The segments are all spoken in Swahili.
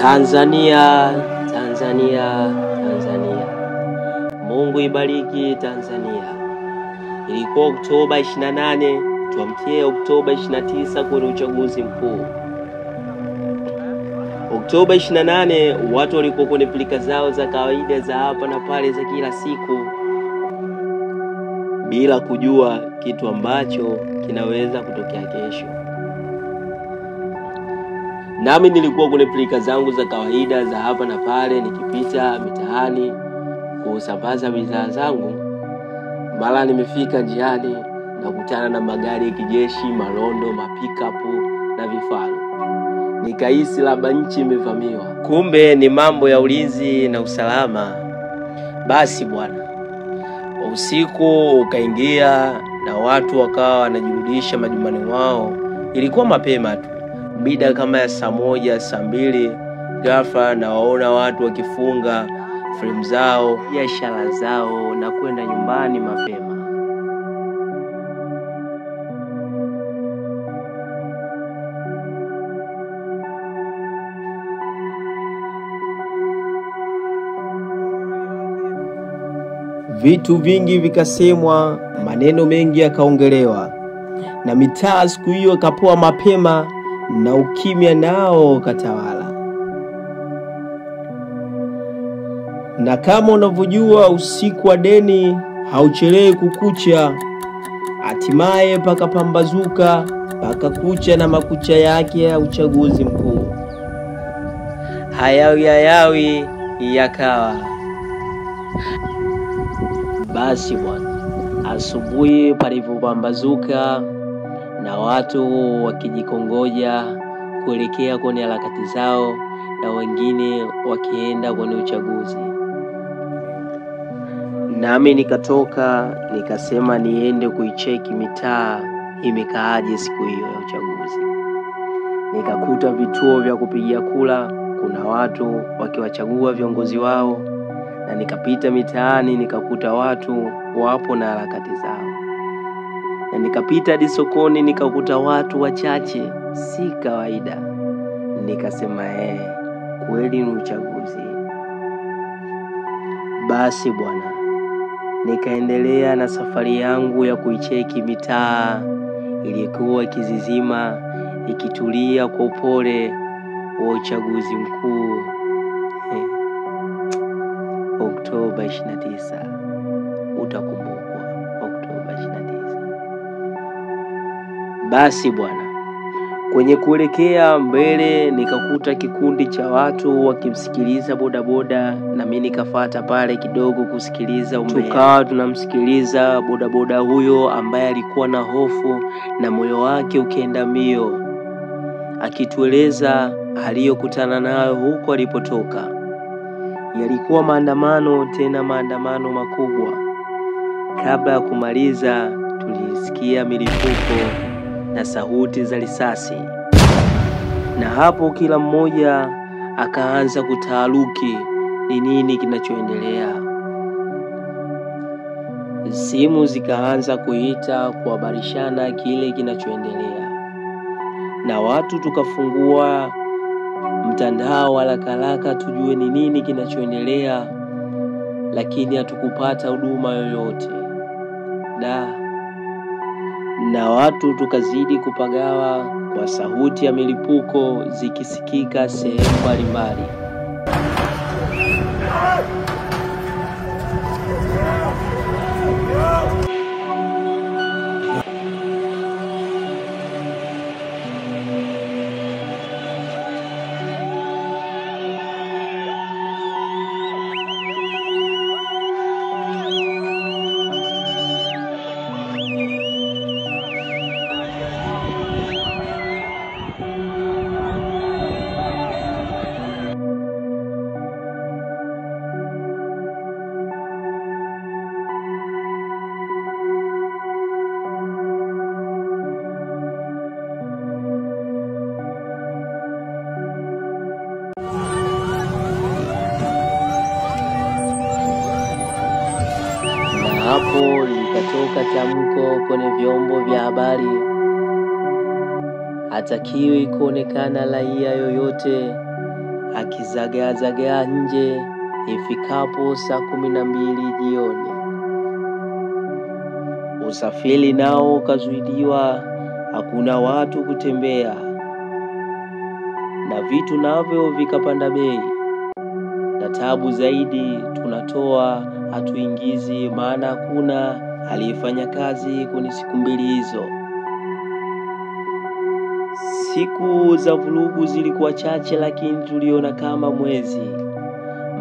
Tanzania, Tanzania, Tanzania. Mungu ibariki Tanzania. Ilikuwa Oktoba 28, tuamkie Oktoba 29 kwenye uchaguzi mkuu. Oktoba 28 watu walikuwa kwenye pilika zao za kawaida za hapa na pale za kila siku bila kujua kitu ambacho kinaweza kutokea kesho. Nami nilikuwa kwenye pilika zangu za kawaida za hapa na pale nikipita mitaani kusambaza bidhaa zangu. Mara nimefika njiani na kutana na magari ya kijeshi, marondo, mapikapu na vifaru. Nikahisi labda nchi imevamiwa. Kumbe ni mambo ya ulinzi na usalama. Basi bwana, usiku ukaingia na watu wakawa wanajirudisha majumbani mwao. Ilikuwa mapema tu, mida kama ya saa 1, saa 2, ghafla na waona watu wakifunga frame zao, biashara zao na kwenda nyumbani mapema. Vitu vingi vikasemwa, maneno mengi yakaongelewa, na mitaa siku hiyo ikapoa mapema na ukimya nao ukatawala. Na kama unavyojua usiku wa deni hauchelewi kukucha, hatimaye pakapambazuka pakakucha na makucha yake ya uchaguzi mkuu. Hayawi hayawi yakawa. Basi bwana, asubuhi palipopambazuka na watu wakijikongoja kuelekea kwenye harakati zao na wengine wakienda kwenye uchaguzi. Nami nikatoka nikasema niende kuicheki mitaa imekaaje siku hiyo ya uchaguzi. Nikakuta vituo vya kupigia kura kuna watu wakiwachagua viongozi wao, na nikapita mitaani nikakuta watu wapo na harakati zao. Na nikapita hadi sokoni nikakuta watu wachache, si kawaida. Nikasema kweli ni uchaguzi. Basi bwana, nikaendelea na safari yangu ya kuicheki mitaa ilikuwa ikizizima, ikitulia kwa upole wa uchaguzi mkuu. Oktoba 29 utakumbukwa, Oktoba 29. Basi bwana, kwenye kuelekea mbele nikakuta kikundi cha watu wakimsikiliza bodaboda, na mimi nikafuata pale kidogo kusikiliza umbea. Tukawa tunamsikiliza bodaboda huyo ambaye alikuwa na hofu na moyo wake ukienda mbio, akitueleza aliyokutana nayo huko alipotoka. Yalikuwa maandamano, tena maandamano makubwa. Kabla ya kumaliza tulisikia milipuko na sauti za risasi, na hapo kila mmoja akaanza kutaaruki ni nini kinachoendelea. Simu zikaanza kuita kuhabarishana kile kinachoendelea, na watu tukafungua mtandao haraka haraka tujue ni nini kinachoendelea, lakini hatukupata huduma yoyote. Na watu tukazidi kupagawa kwa sauti ya milipuko zikisikika sehemu mbalimbali. Hapo likatoka tamko kwenye vyombo vya habari, hatakiwi kuonekana raia yoyote akizagaazagaa nje ifikapo saa 12 jioni. Usafiri nao ukazuiliwa, hakuna watu kutembea, na vitu navyo vikapanda bei, na tabu zaidi tunatoa hatuingizi, maana hakuna aliyefanya kazi kwenye siku 2 hizo. Siku za vurugu zilikuwa chache, lakini tuliona kama mwezi,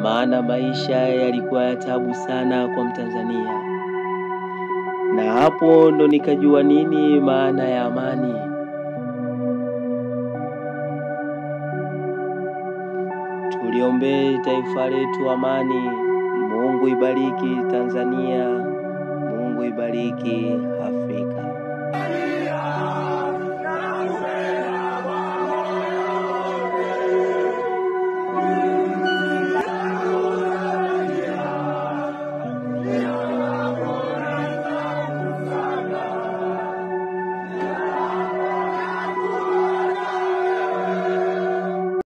maana maisha yalikuwa ya tabu sana kwa Mtanzania. Na hapo ndo nikajua nini maana ya amani. Tuliombee taifa letu amani. Mungu ibariki Tanzania. Mungu ibariki Afrika.